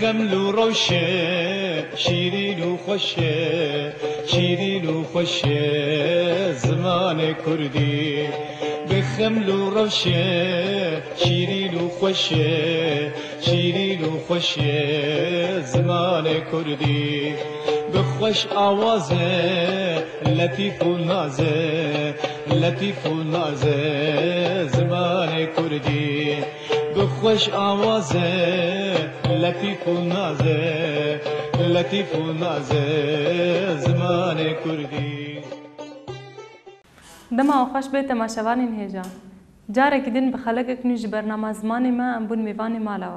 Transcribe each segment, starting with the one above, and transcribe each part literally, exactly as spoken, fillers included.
Xeml û rewşe, şîrîn û xweşe, şîrîn û xweşe zimanê kurdî. Bi xeml û rewşe, şîrîn û xweşe, şîrîn û xweşe zimanê kurdî. Bi xweş awaze, letîf û naze, letîf û naze zimanê kurdî. Bi xweş awaze, letîf û naze, letîf û naze zimanê kurdî. Dema xweş bê temaşevanên hêja. Carekî din bi xelekek nû ji bernama zimanê me em bûn mêvanê mala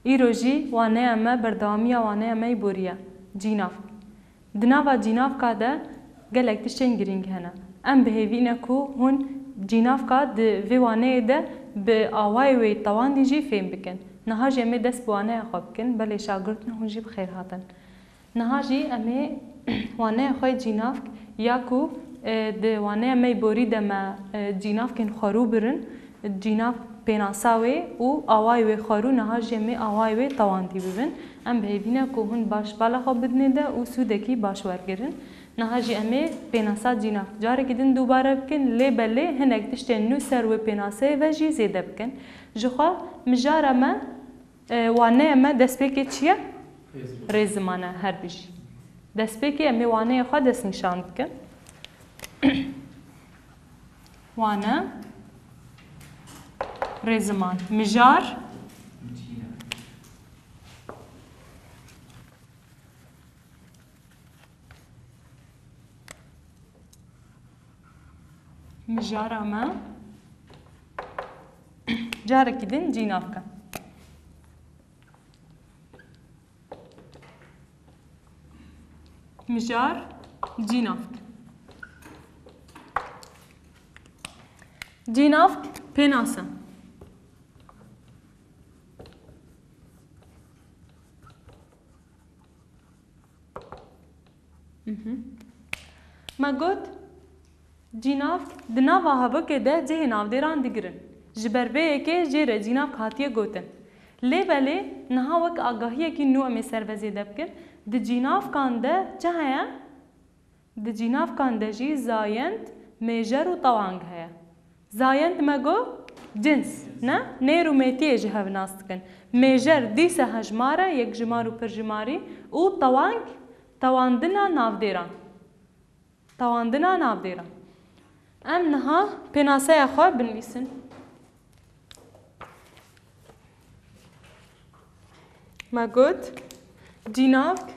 we. Îro jî waneya me berdewamiya waneya me yê borî ye. Cînavk. Di nava cînavka de gelek tiştên girîng hene. Em bi hêvî ne ku hûn cînavka di vê waneyê de bi awayê wê tewandî jî fêm bikin. Niha jî em ê dest bi waneya xwe bikin, belê şagirt ne hûn jî bi xêr hatin. Niha jî em ê waneya xwe yê cînavk ya ku, e, di waneya me yê borî de me, e, cînavkên xwerû birin, cînav pênasa wê û awayê wê xwerû, niha jî em ê awayê wê tewandî bibin. Em bi hêvî ne ku hûn baş bala xwe bidinê de û sûdekî baş wergirin. Niha jî em ê pênasa cînav carekî din dubare bikin, lê belê hinek tiştên nû ser wê pênaseyê ve jî zêde bikin. Ji xwe mijara me, e, waneya me destpêkê çi ye? Rêziman. Rêziman e, her bijî. Destpêkê em ê waneyê xwe destnîşan bikin. Wane, rêziman, mijar, mijara me carekî din cînavk e. Mijar, cînavk. Cînavk pênase. Mhm. Me got, cînavk di nava hevokê de cihê navdêran digirin. Ji ber vê yekê jê re cînavk hatiye gotin. Lê belê niha wek agahiyekî nû em ê ser ve zêde bikin, di cînavkan de çi heye? Di cînavkan de jî zayend, mêjer û tewang heye. Zayend me got cins, ne? Nêr û mêtiyê ji hev nas dikin. Mêjer dîse hejmar e, yekjimar û pirjimarî û tewang, tewandina navdêran. Tewandina navdêran. Em niha pênaseya xwe binivîsin. Me got, cînavk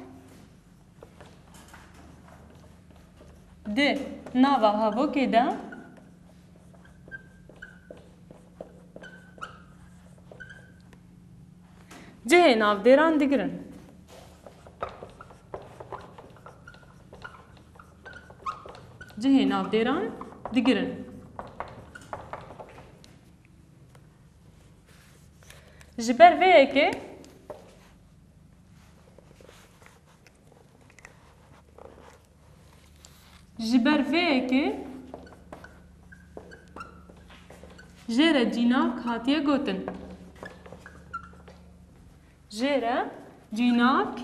di nava hevokê de cihê navdêran digirin. Cihê navdêran digirin. Ji ber vê yekê, ji ber vê yekê jê re cînavk hatiye gotin. Jê re cînavk,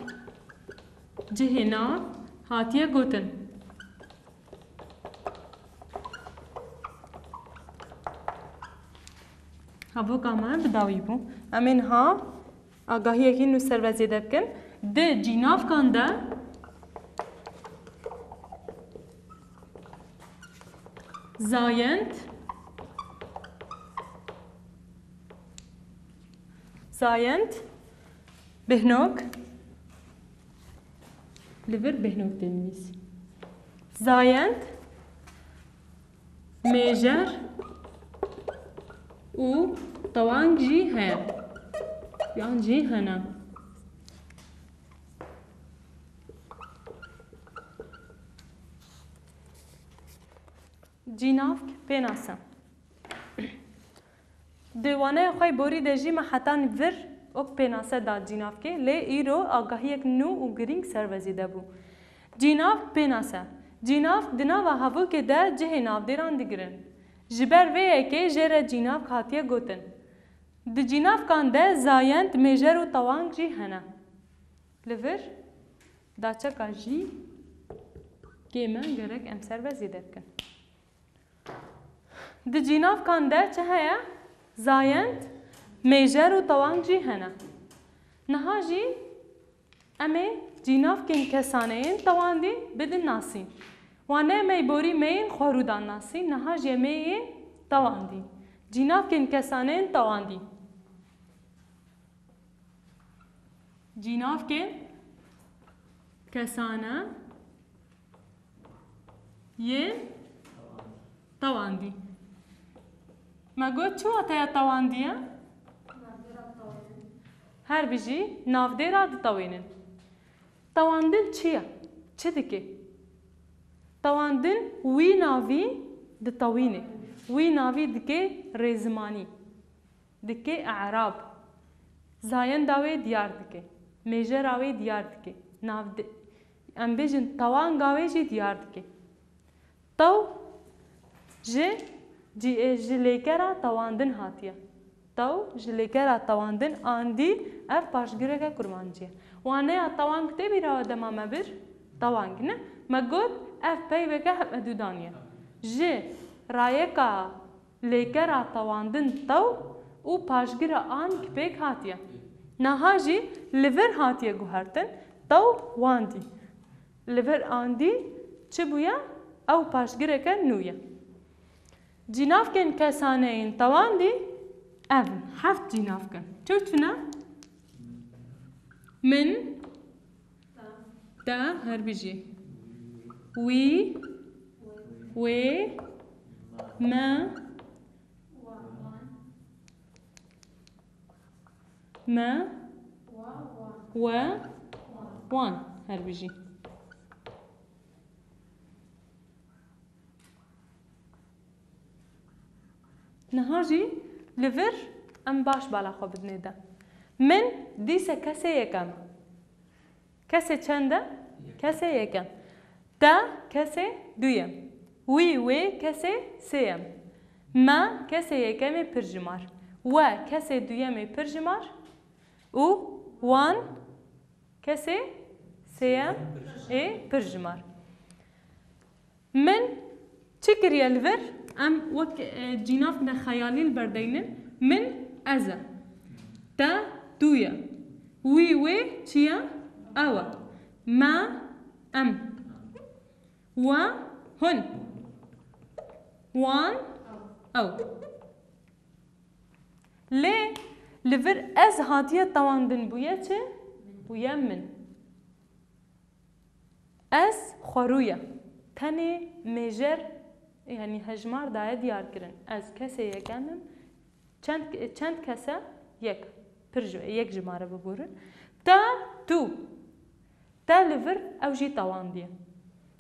cihê nav hatiye gotin. Hevoka me bi dawî bû. Em ê niha agahiyekî nû ser ve zêde bikin. Di cînavkan de zayend, zayend, bêhnok, li vir bêhnok tê nivîsî. Zayend, mêjer û tewang jî heye. Yan jî hene. Cînavk pênase. Di waneya xwe yê borî de jî me hetan vir ok pênase da cînavkê, lê îro agahiyek nû û girîng ser ve zêde bû. Cînavk pênase. Cînavk di nava hevokê de cihê navdêran digirin. Ji ber vê yekê jê re cînavk hatiye gotin. Di cînavkan de zayend, mêjer û tewang jî hene. Li vir daçeka jî kêm e, gerek em ser ve zêde bikin. Di cînavkan de çi heye? Zayend, mêjer û tewang jî hene. Niha jî em ê cînavkên kesane yên tewandî bidin nasîn. Wane em ê borî me yên xwerû dan nasîn, niha jî em ê yên tewandî. Cînavkên kesane yên tewandî. Cînavkên kesane yên tewandî. Me got çi wateya tewandî ye? Her bijî navdêra ditewênin. Tewandin çi ye? Çi dike? Tewandin wî navî ditewîne. Wî navî dike rêzimanî. Dike i'rab. Zayenda wê diyar dike. Mêjera wê diyar dike. Navde-, em bêjin tewanga wê jî diyar dike. Tew ji, cî-, ji lêkera tewandin hatiye. Tew ji lêkera tewandin andî, ev paşgireke kurmancî ye. Waneya tewang tê bîra we dema me bir? Tewang ne? Me got ev peyveke hevdûdanî ye. Ji rayeka lêkera tewandin tew û paşgira an ki pêk hatiye. Niha jî li vir hatiye guhertin, tew wandî. Li vir andî çi bûye? Ew paşgireke nû ye. Cînavkên kesane yên tewandî ev in. Heft cînavk in. Çi û çi ne? Min, te, her bijî. Wî, wê, me, me, we, wan. Her bijî. Niha jî li vir em baş bala xwe bidinê de. Min dîse kesê yekem. Kesê çend e? Kesê yekem. Te kesê duyem. Wî, wê kesê sêyem. Me kesê yekemê pirjimar. We kesê duyemê pirjimar. Û wan kesê sêyem ê pirjimar. Min çi kiriye li vir? Em wek, e, cînavk de xeyalî li ber deynin. Min ez e. Te tu ye. Wî, wê çi ye? Ew e. Me, em. We, hûn. Wan, ew. Lê li vir ez hatiye tewandin bûye çi? Bûye min. Ez xwerû ye. Tenê mêjer, yanî hejmar daye diyar kirin. Ez kesê yekem im. Çend, çend kes e? Yek. Pir ji, yek jimare biborin. Te, tu. Te li vir ew jî tewandiye.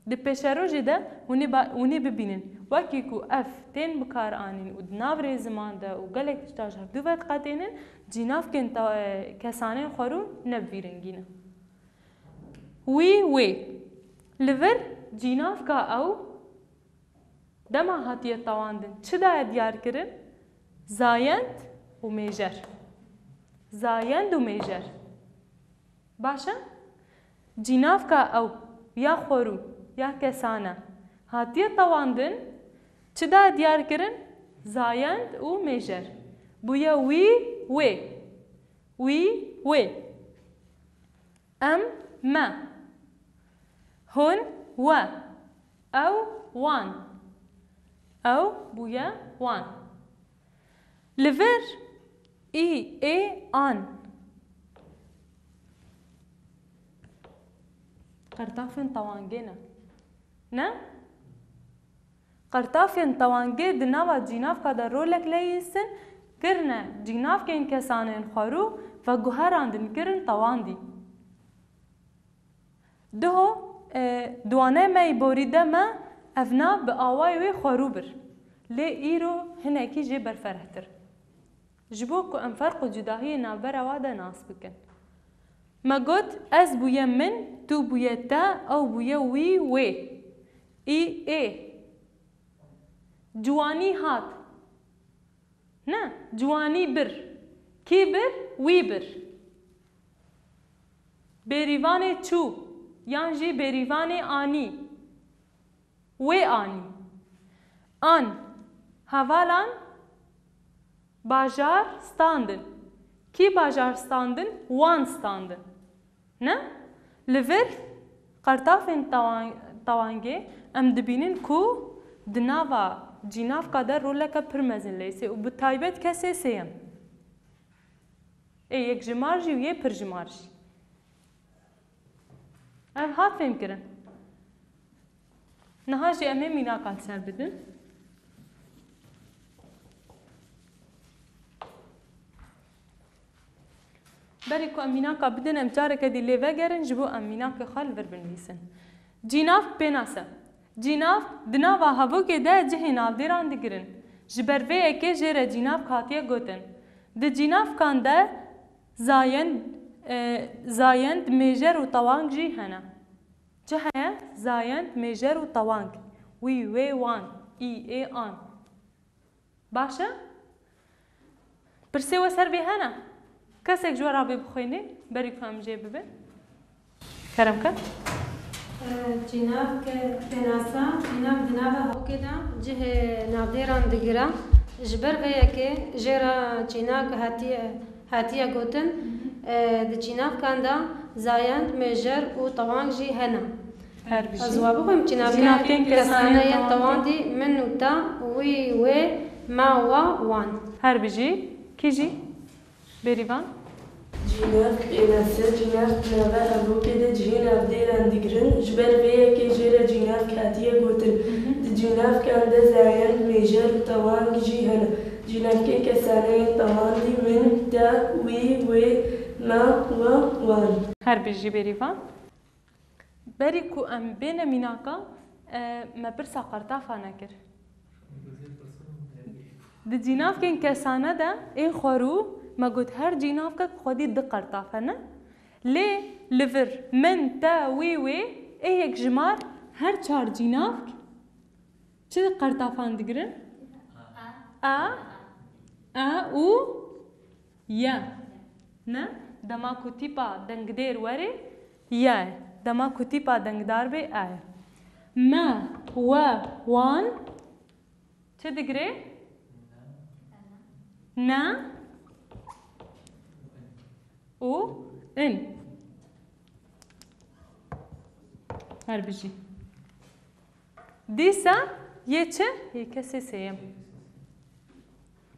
Di pêşerojê de hûn ê ba-, hûn ê bibînin, wekî ku ev tên bikaranîn û di nav rêziman de û gelek tişta ji hevdû ve diqetênin, cînavkên te-, kesanên xwerû ne bi vî rengî ne. Wî, wê. Li vir cînavka ew dema hatiye tewandin, çi daye diyar kirin? Zayend û mêjer. Zayend û mêjer. Baş e? Cînavka ew ya xwerû, ya kesane hatiye tewandin, çi daye diyar kirin? Zayend û mêjer. Bûye wî, wê. Wî, wê. Em, me. Hûn, we. Ew, wan. Ew bûye wan. Li vir, î, ê, an. Qertafên tewangê ne. Ne? Qertafên tewangê di nava cînavka de rolek leyîstin, kirine cînavkên kesanên xwerû veguherandin kirin tewandî. Diho, e, di wane me yî borî de me ev nav bi awayê wê xwerû bir. Lê îro hinekî jê berferehtir. Ji bo ku em ferq û cudahiyê navbera wa de nas bikin. Me got, ez bûye min, tu bûye te, ew bûye wî, wê. Î, ê. Ciwanî hat. Ne, ciwanî bir. Kî bir? Wî bir. Bêrîvanê çû yan jî bêrîvanê anî. Wê anî. An. Hevalan bajar standin. Kî bajar standin? Wan standin. Ne? Li vir qertafên tawan-, tawangê em dibînin ku di nava cînavka de roleke pir mezin leyse û bi taybet kesê sêyem. Ê yekjimar jî û yê pirjimar jî. Ev hat fêmkirin. Niha jî em ê mînaka li ser bidin. Berî ku em mînaka bidin, em careke dî lê vegerin, ji bo em mînakê xwe li vir binivîsin. Cînav pênase. Cînav di nava hevokê de cihê navdêran digirin. Ji ber vê yekê jê re cînavk hatiye gotin. Di cînavkan de zayend, e, zayend, mêjer û tewang jî hene. Çi heye? Zayend, mêjer û tewang. Wî, wê, wan, î, ê, an. Baş e? Pirsê we ser vê hene? Kesek ji we re bê bixwînê, berî ku em jê bibin. Kerem ke. Cînavke pênasa, cînav di nava hokê de cihê navdêran digire. Ji ber vê yekê jê re cînak hatiye, hatiye gotin. E, di cînavkan de zayend, mêjer û tewang jî hene. Her bijî. Ez wa bixwim, cînavkên, cînavkên kesane, kesane yên tewandî, tewandî, min û te, wî, wê, me, we, wan. Her bijî. Kî jî? Bêrîvan. Cînavk pênase, cînavk di nava hevokê de cihê navdêran digirin. Ji ber vê yekê jê re cînavk hatiye gotin. Di cînavkan de zayend, mêjer û tewang jî hene. Cînavkên kesane yên tewandî, min, te, wî, wê, me, we, wan. Her bijî Bêrîvan. Berî ku em bêne mînaka, e, me pirsa qertafa nekir. Di cînavkên kesane de ên xwerû me got her cînavkek xwedî di qertaf hene. Lê li vir min, te, wî, wê, ê yekjimar her çar cînavk çi qertafan digirin? A, e û ye. Ne? Dema ku tîpa dengdêr were, ye. Dema ku tîpa dengdar be, e ye. Me, we, wan çi digire? Ne û in. Her bijî. Dîsa yê çi? Yê kesê sêyem.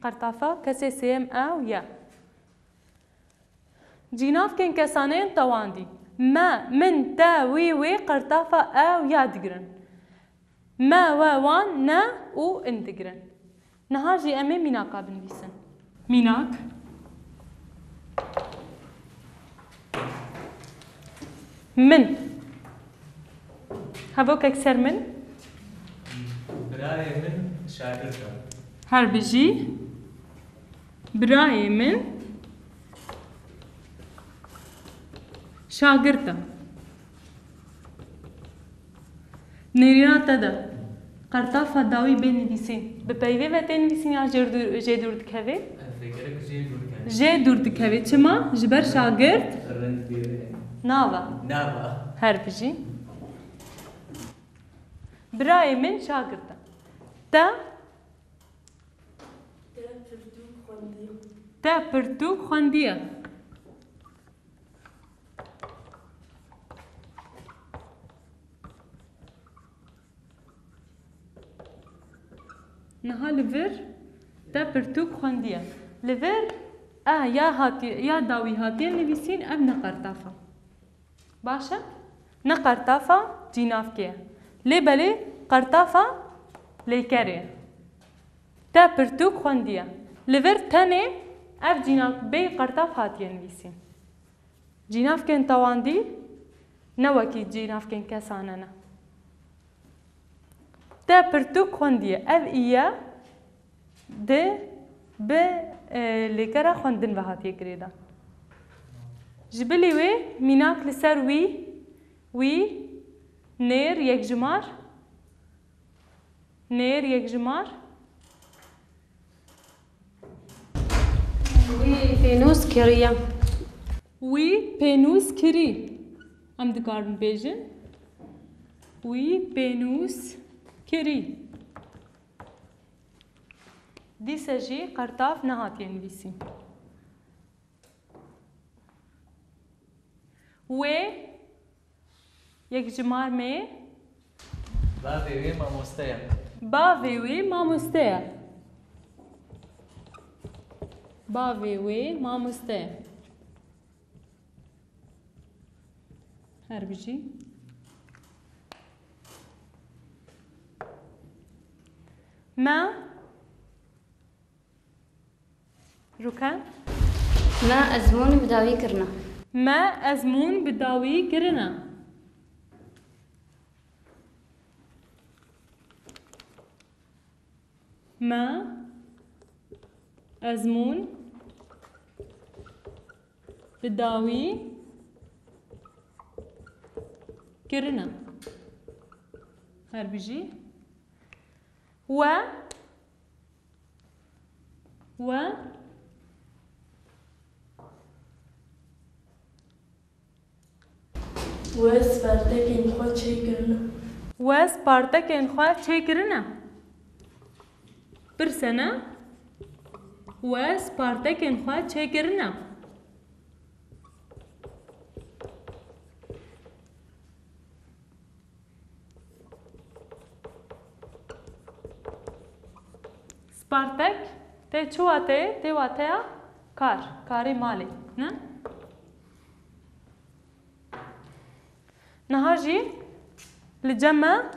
Qertafa kesê sêyem ew ye. Cînavkên kesaneyên tewandî. Me, min, te, wî, wê qertafa ew ya digirin. Me, we, wan, ne û in digirin. Niha jî em ê mînaka binivîsin. Mînak. Min. Hevokek ser min. Birayê min şagird e. Her bijî. Birayê min şagird e. Nêrîna te de qertafa dawî bê nivîsîn. Bi peyvê ve tê nivîsîn ya jê dûr, jê dûr dikevê? Ez vê gerek jê dûr dikevê. Jê dûr dikevê. Çima? Ji ber şagird? Rind bîrê. Nava. Nava. Her bijî. Birayê min şagird e. Te? Te pirtûk xwendiye. Te pirtûk xwendiye. Niha li vir te pirtûk xwendiye. Li vir e ya hatiye, ya dawî hatiye nivîsîn, ev ne qertafa. Baş e? Ne qertafa cînavkê ye. Lê belê qertafa leykerê ye. Te pirtûk xwendiye. Li vir tenê ev cînavk bê qertaf hatiye nivîsîn. Cînavkên tewandî ne wekî cînavkên kesane ne. Te pirtûk xwendiye. Ev î ye di bi, e, lêkera xwendin ve hatiye girêdan. Ji bilî wê mînak li ser wî, wî, nêr, yekjimar, nêr, yekjimar. Wî pênûs kiriye. Wî pênûs kirî. Em dikarin bêjin, wî pênûs kirî. Dîse jî qertav nehatiye nivîsîn. Wê yekjimar mê. Bavê wê mamoste ye. Bavê wê mamoste ye. Bavê wê mamoste ye. Her bijî. Me Rûken? Me ezmûn bi dawî kirine. Me ezmûn bi dawî kirine. Me ezmûn bi dawî kirine. Her bijî. We We We spartekên xwe çêkirine. We spartekên xwe çêkirine. Pirsene. We spartekên xwe çêkirine. Spartek tê çi wateyê? Tê wateya kar, karê malê, ne? Niha jî li cem me,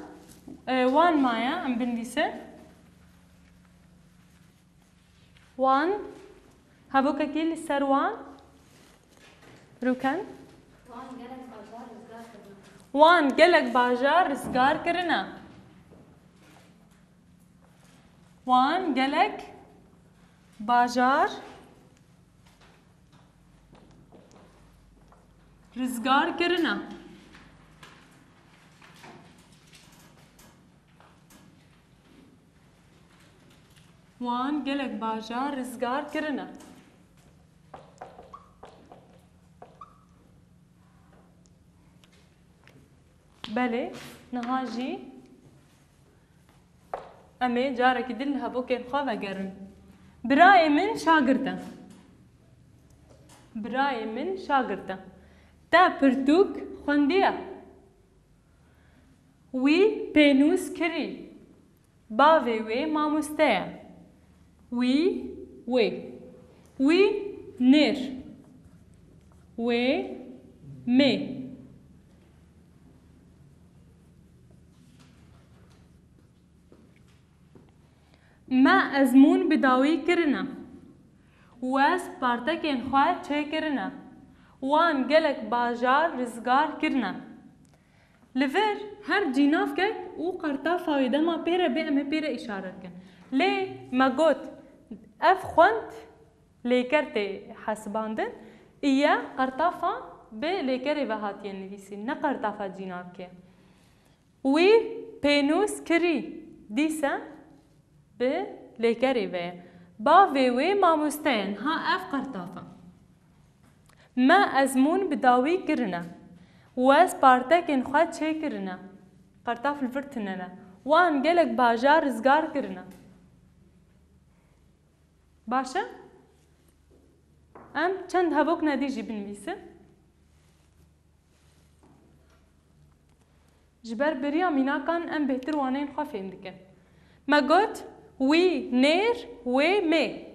e, wan maye, em binivîsin. Wan, hevokekî li ser wan rûken. Wan gelek bajar rizgar kirine. Wan gelek bajar rizgar kirine. Wan gelek bajar rizgar kirine. Belê, niha jî em ê carekî din li hevokên xwe vegerin. Birayê min şagirt e. Birayê min şagirt e. Te pirtûk xwendiye. Wî pênûs kirî. Bavê wê mamoste ye. Wî, wê. Wî nêr. Wê mê. Me ezmûn bi dawî kirine. We spartekên xwe çêkirine. Wan gelek bajar rizgar kirine. Li vir her cînavkek û qertafa wê dema pê re bê, em ê pê re îşaret kin. Lê me got, ev xwend lêker tê hesibandin, î ye qertafa bi lêkerê ve hatiye nivîsîn, ne qertafa cînavkê. Wî pênûs kirî, dîse bi lêkerê ve ye. Bavê wê mamoste ye, niha ev qertaf e. Me ezmûn bi dawî kirine. We spartekên xwe çêkirine. Qertaf li vir tune ne. Wan gelek bajar rizgar kirine. Baş e? Em çend hevokine dî jî binivîsin. Ji ber beriya mînakan em bêhtir waneyên xwe fêm dikin. Me got, wî nêr, wê mê.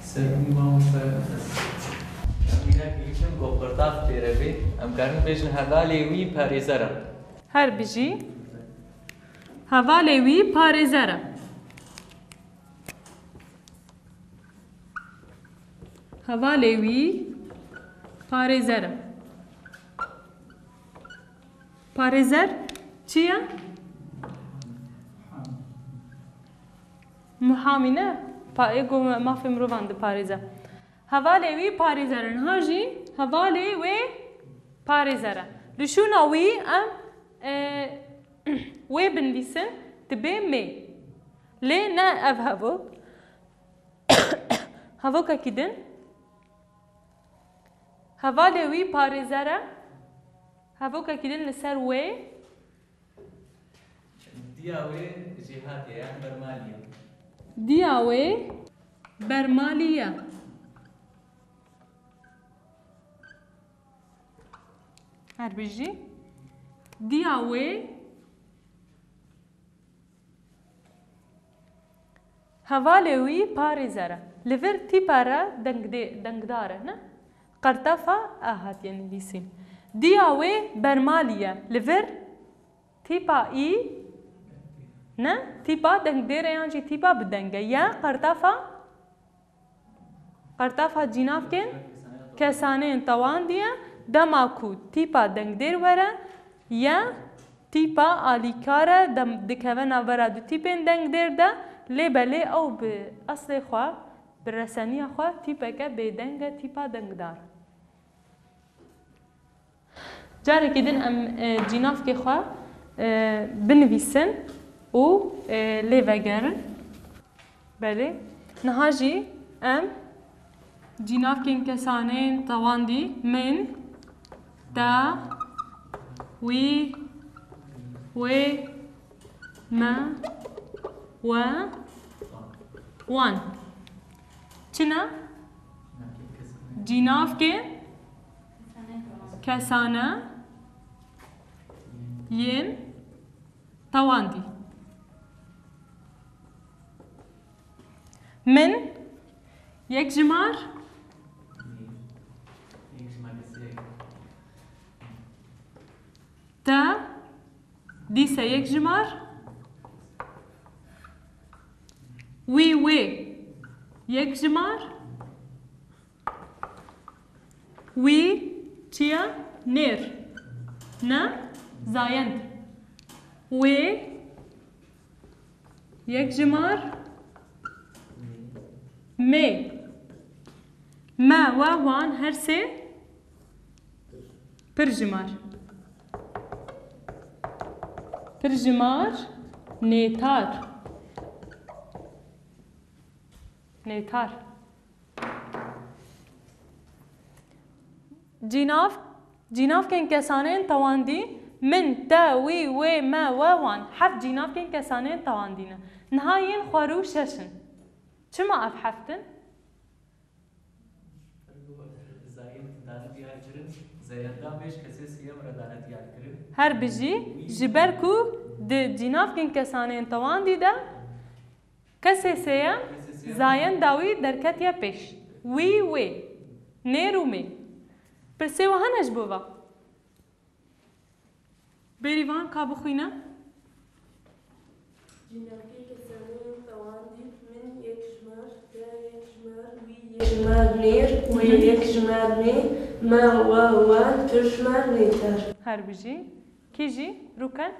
Serokê mamoste, em mînak dibînin ku qirtaf pê re bê, em karin bêjin hevalê wî parêzer e. Her bijî. Hevalê wî parêzer e. Hevalê wî parêzer e. Parêzer çi ye? Muhamî ne? Pa-, ê ku mafê mirovan diparêze. Hevalê wî parêzer e. Niha jî hevalê wê parêzer e. Li şûna wî em, e, wê binivîsin, dibê mê. Lê ne ev hevok. Hevokekî din. Hevalê wî parêzer e. Hevokekî din li ser wê. Diya wê jêhatî ye, yan bermalî ye. Diya wê bermalî ye. Her bijî. Diya wê Hevalê wî parêzer e. Li vir tîpa re dengdê-, dengdar e, ne? Qertefa e hatiye nivîsîn. Diya wê bermalî ye. Li vir tîpa î, ne? Tîpa dengdêr e yan jî tîpa bi deng e. Ye qertefa Qertefa cînavkên kesaneyên tewandî ye, dema ku tîpa dengdêr were, ye tîpa alîkar e, dem-, dikeve navbera du tîpên dengdêr de, lê belê ew bi eslê xwe, bi reseniya xwe tîpeke bêdeng e, tîpa dengdar. Carekî din em, e, cînavkê xwe, e, binivîsin û, e, lê vegerin. Belê. Niha jî em cînavkên kesaneyên tewandî min, te, wî, wê, me, we, wan. Çi ne? Cînavkên kesane yên tewandî. Min yek jimar. Te dîse yek jimar. Wî wê yek jimar. Wî çi ye? Nêr. Ne? Zayend. Wê yek jimar. Mê. Me, we, wan her sê pir jimar. Pir jimar nêtar. Nêtar. Cînav, cînavkên kesaneyên tewandî, min, te, wî, wê, me, we, wan. Heft cînavkên kesaneyên tewandî ne. Niha yên xwerû şeş in. Çima ev heft in? Zayend dane diyar kirin, zayenda pêş kesê sêyem re dane diyar kirin. Her bijî, ji ber ku di cînavkên kesaneyên tewandî de kesê sêyem zayenda wî derketiye pêş. Wî, wê. Nêr û mê. Pirsê we hene ji bo ve? Bêrîvan ka bixwîne. Cînavkê kesaneyên tewandî, min yek jimar, te yek jimar, wî yek jimar nêr, wê yek jimar nê, me, we, wan, tu jimar nêtar. Her bijî. Kî jî? Rûken.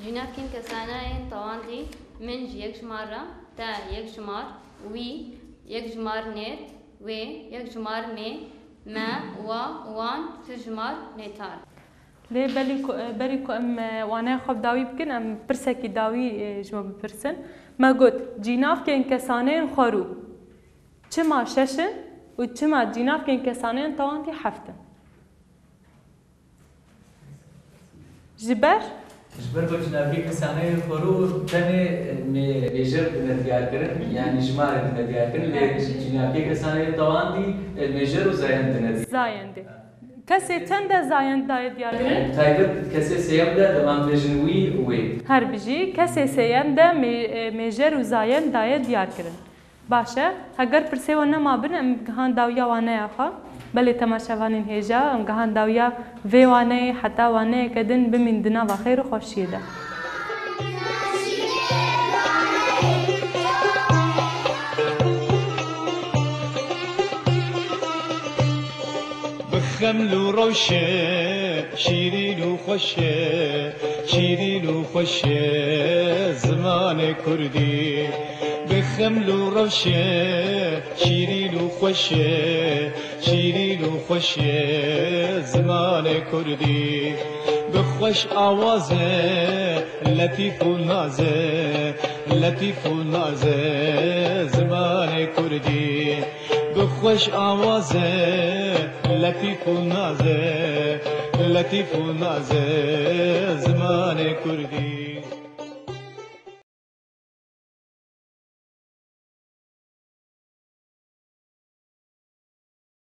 Cînavkên kesaneyên tewandî, min ji yek jimar re, te yek jimar, wî yek jimar nêr, wê yek jimar mê, me, wa, wan, tu jimar nêtar. Lê belê ku, berî ku em, e, waneya xwe bi dawî bikin, em pirsekî dawî, e, ji we bipirsin. Me got, cînavkên kesaneyên xwerû çima şeş in û çima cînavkên kesaneyên tewandî heft in? Ji ber? Ji ber ku cînavkê kesaneyên xwerû tenê mê-, mêjer dine diyar kirin, yanî jimarê dine diyar kirin, lê cînavkê kesaneyên tewandî, e, mêjer û zayend dine diyar. Zayendê. Kesê çend de zayend daye diyar kirin? Taybet kesê sêyem de dema em bêjin wî û wê. Her bijî, kesê sêyem de mê-, e, mêjer û zayend daye diyar kirin. Baş e, heger pirsê we nema bin, em gihan dawiya waneya xwe. Belê temaşevanên hêja, em gihan dawiya vê waneyê, heta waneyeke din bimîn di nava xêr û xweşiyê de. Bi xeml û rewşe, şîrîn û xweş e, şîrîn û xweş e zimanê kurdî. Bi xeml û rewşe, şîrîn û xweş e, şîrîn û xweş e zimanê kurdî. Bi xweş awaz e, letîf û naz e, letîf û naz e zimanê kurdî. Bi Weş awaze, letîf û naze, letîf û naze, zimanê kurdî.